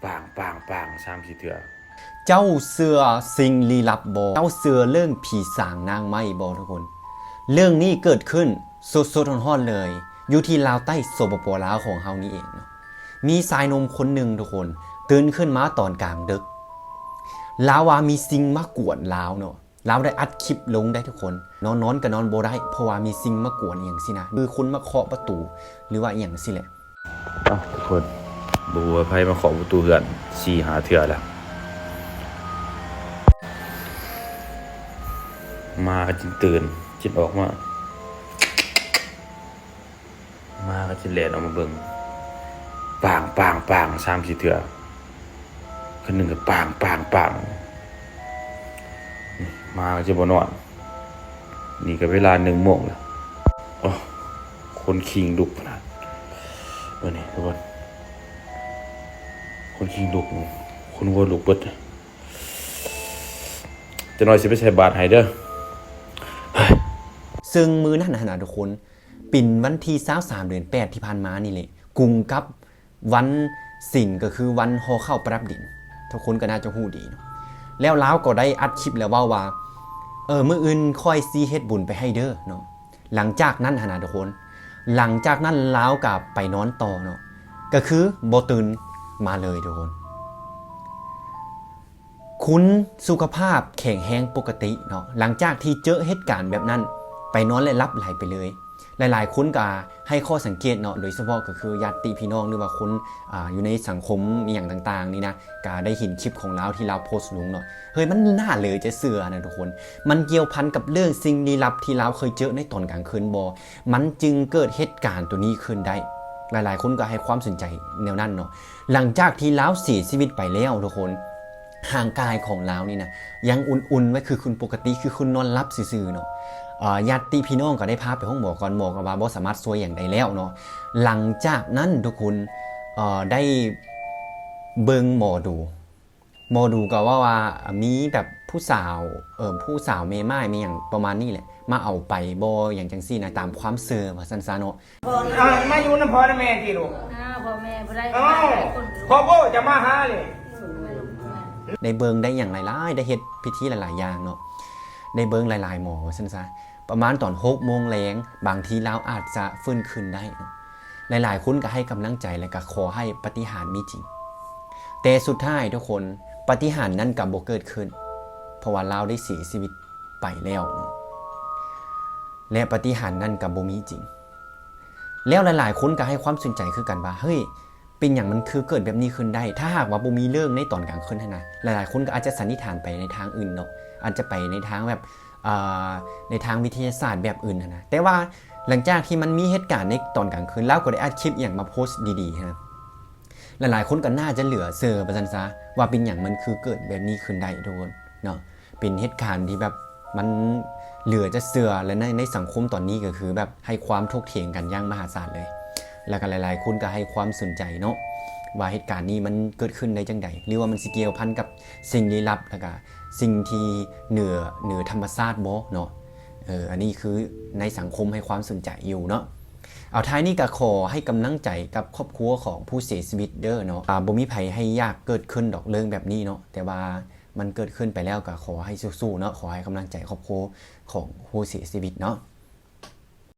ປາງ ປາງ ປາງ ສາມສີ່ເທື່ອ. ເຈົ້າເຊື່ອສິ່ງລີ້ລັບບໍ່? ເຈົ້າເຊື່ອເລື່ອງຜີສາງນາງໄມ້ບໍ່ທຸກຄົນ? ເລື່ອງນີ້ເກີດຂຶ້ນສົດໆຮ້ອນໆເລີຍ ຢູ່ທີ່ລາວໃຕ້ ສປປ ລາວຂອງເຮົານີ້ເອງເນາະ. ມີຊາຍໜຸ່ມຄົນໜຶ່ງທຸກຄົນ ຕື່ນຂຶ້ນມາຕອນກາງດຶກ ລາວວ່າມີສິ່ງມາກວນລາວເນາະ. ລາວໄດ້ອັດຄລິບລົງໄດ້ທຸກຄົນເນາະ. ນອນກໍນອນບໍ່ໄດ້ ເພາະວ່າມີສິ່ງມາກວນອີ່ຫຍັງຊີ້ນະ ຄືຄົນມາເຄາະປະຕູ ຫຼືວ່າອີ່ຫຍັງຊີ້ແຫຼະ. ເອົ້າ ທຸກຄົນ ບໍ່ຮູ້ວ່າໃຜມາເຄາະປະຕູເຮືອນສີ່ຫ້າເທື່ອແລ້ວ. ໝາກໍຈຶ່ງຕື່ນ ຈຶ່ງອອກມາ ໝາກໍຈະແລ່ນອອກມາເບິ່ງ ປາງ ປາງ ປາງ ສາມສີ່ເທື່ອ. ຄືໜຶ່ງກໍປາງ ປາງ ປາງ ນີ້ ໝາກໍຈະບໍ່ນອນ. ນີ້ກໍເວລາໜຶ່ງໂມງແລ້ວ. ໂອ້ ຂົນຄີງລຸກຂະໜາດ ເບິ່ງນີ້ທຸກຄົນ ຂົນຄີງລຸກ ຂົນຫົວລຸກເບິດ. ຈັກໜ່ອຍຊິໄປໃສ່ບາດໃຫ້ເດີ. ເຊິ່ງມື້ນັ້ນຫັ້ນນະທຸກຄົນ ເປັນວັນທີຊາວສາມ ເດືອນແປດ ທີ່ຜ່ານມານີ້ແຫຼະ ກົງກັບວັນສິນ ກໍຄືວັນຫໍ່ເຂົ້າປະດັບດິນ ທຸກຄົນກໍໜ້າຈະຮູ້ດີເນາະ. ແລ້ວລາວກໍໄດ້ອັດຄລິບແລ້ວເວົ້າວ່າ ເອີ ມື້ອື່ນຂ້ອຍຊິເຮັດບຸນໄປໃຫ້ເດີເນາະ. ຫຼັງຈາກນັ້ນຫັ້ນນະທຸກຄົນ ຫຼັງຈາກນັ້ນລາວກໍໄປນອນຕໍ່ເນາະ ກໍຄືບໍ່ຕື່ນມາເລີຍທຸກຄົນ. ຄຸນສຸຂະພາບແຂງແຮງປົກກະຕິເນາະ. ຫຼັງຈາກທີ່ເຈີເຫດການແບບນັ້ນ ໄປນອນແລະຫຼັບໄຫຼໄປເລີຍ. ຫຼາຍໆຄົນກໍໃຫ້ຂໍ້ສັງເກດເນາະ ໂດຍສະເພາະກໍຄືຍາດຕິພີ່ນ້ອງ ຫຼືວ່າຄົນ ອາ ຢູ່ໃນສັງຄົມອີ່ຫຍັງຕ່າງໆນີ້ນະ ກໍໄດ້ເຫັນຄລິບຂອງລາວທີ່ລາວໂພສລົງເນາະ. ເຮີ້ຍ ມັນໜ້າເຫຼືອຈະເຊື່ອນະທຸກຄົນ. ມັນກ່ຽວພັນກັບເລື່ອງສິ່ງລີ້ລັບທີ່ລາວເຄີຍເຈີໃນຕອນກາງຄືນບໍ່? ມັນຈຶ່ງເກີດເຫດການໂຕນີ້ຂຶ້ນໄດ້. ຫຼາຍໆຄົນກໍໃຫ້ຄວາມສົນໃຈແນວນັ້ນເນາະ. ຫຼັງຈາກທີ່ລາວເສຍຊີວິດໄປແລ້ວທຸກຄົນ ຮ່າງກາຍຂອງລາວນີ້ນະ ຍັງອຸ່ນໆໄວ້ຄືຄົນປົກກະຕິ ຄືຄົນນອນຫຼັບຊື່ໆເນາະ. ເອີ ຍາດຕິພີ່ນ້ອງກໍໄດ້ພາໄປໂຮງໝໍກ່ອນ ໝໍກໍວ່າບໍ່ສາມາດຊ່ວຍຫຍັງໄດ້ແລ້ວເນາະ. ຫຼັງຈາກນັ້ນທຸກຄົນ ເອີ ໄດ້ເບິ່ງໝໍດູ ໝໍດູກໍເວົ້າວ່າ ມີແບບຜູ້ສາວ ເອີ ຜູ້ສາວແມ່ໝ້າຍແມ່ຫຍັງປະມານນີ້ແຫຼະ ມາເອົາໄປບໍ່ ຫຍັງຈັ່ງຊີ້ນະ ຕາມຄວາມເຊື່ອວ່າຊັ້ນຊະເນາະ. ອ່າ ມາຢູ່ນຳພໍ່ນຳແມ່ຕິລູກ? ອ້າວ ພໍ່ແມ່ບໍ່ໄດ້ ອ້າວ ມາຫຼາຍຄົນຢູ່ ພໍ່ໂອ້ຈະມາຫານີ້ ໄດ້ເບິ່ງໄດ້ຫຍັງຫຼາຍໆ ໄດ້ເຮັດພິທີຫຼາຍໆຢ່າງເນາະ ໄດ້ເບິ່ງຫຼາຍໆໝໍວ່າຊັ້ນຊະ. ປະມານຕອນຫົກໂມງແລງ ບາງທີລາວອາດຈະຟື້ນຄືນໄດ້ເນາະ. ຫຼາຍໆຄົນກໍໃຫ້ກຳລັງໃຈ ແລະ ກໍຂໍໃຫ້ປາຕິຫານມີຈິງ. ແຕ່ສຸດທ້າຍທຸກຄົນ ປາຕິຫານນັ້ນກໍບໍ່ເກີດຂຶ້ນ ເພາະວ່າລາວໄດ້ເສຍຊີວິດໄປແລ້ວເນາະ ແລະ ປາຕິຫານນັ້ນກໍບໍ່ມີຈິງ. ແລ້ວຫຼາຍໆຄົນກໍໃຫ້ຄວາມສົນໃຈຄືກັນວ່າ ເຮີ້ຍ ເປັນຫຍັງມັນຄືເກີດແບບນີ້ຂຶ້ນໄດ້? ຖ້າຫາກວ່າບໍ່ມີເລື່ອງໃນຕອນກາງຄືນຫັ້ນນະ ຫຼາຍໆຄົນກໍອາດຈະສັນນິຖານໄປໃນທາງອື່ນເນາະ ອາດຈະໄປໃນທາງແບບ ອ່າ ໃນທາງວິທະຍາສາດແບບອື່ນຫັ້ນນະ. ແຕ່ວ່າຫຼັງຈາກທີ່ມັນມີເຫດການໃນຕອນກາງຄືນ ລາວກໍໄດ້ອັດຄລິບອີ່ຫຍັງມາໂພສດີໆຫັ້ນນະ ຫຼາຍໆຄົນກໍໜ້າຈະເຫຼືອເຊື່ອວ່າຊັ້ນຊະ ວ່າເປັນຫຍັງມັນຄືເກີດແບບນີ້ຂຶ້ນໄດ້ທຸກຄົນເນາະ. ເປັນເຫດການທີ່ແບບມັນເຫຼືອຈະເຊື່ອ ແລະ ໃນ ໃນສັງຄົມຕອນນີ້ກໍຄືແບບໃຫ້ຄວາມຖົກຖຽງກັນຢ່າງມະຫາສານເລີຍ. ແລ້ວກໍຫຼາຍໆຄົນກໍໃຫ້ຄວາມສົນໃຈເນາະ ວ່າເຫດການນີ້ມັນເກີດຂຶ້ນໄດ້ຈັ່ງໃດ ຫຼືວ່າມັນຊິກ່ຽວພັນກັບສິ່ງລີ້ລັບ ແລ້ວກໍສິ່ງທີ່ເໜືອ ເໜືອທຳມະຊາດບໍ່ເນາະ. ເອີ ອັນນີ້ຄືໃນສັງຄົມໃຫ້ຄວາມສົນໃຈຢູ່ເນາະ. ເອົາ ທ້າຍນີ້ກໍຂໍໃຫ້ກຳລັງໃຈກັບຄອບຄົວຂອງຜູ້ເສຍຊີວິດເດີເນາະ. ອາ ບໍ່ມີໃຜໃຫ້ຢາກເກີດຂຶ້ນດອກເລື່ອງແບບນີ້ເນາະ ແຕ່ວ່າມັນເກີດຂຶ້ນໄປແລ້ວກໍຂໍໃຫ້ສູ້ໆເນາະ ຂໍໃຫ້ກຳລັງໃຈຄອບຄົວຂອງຜູ້ເສຍຊີວິດເນາະ.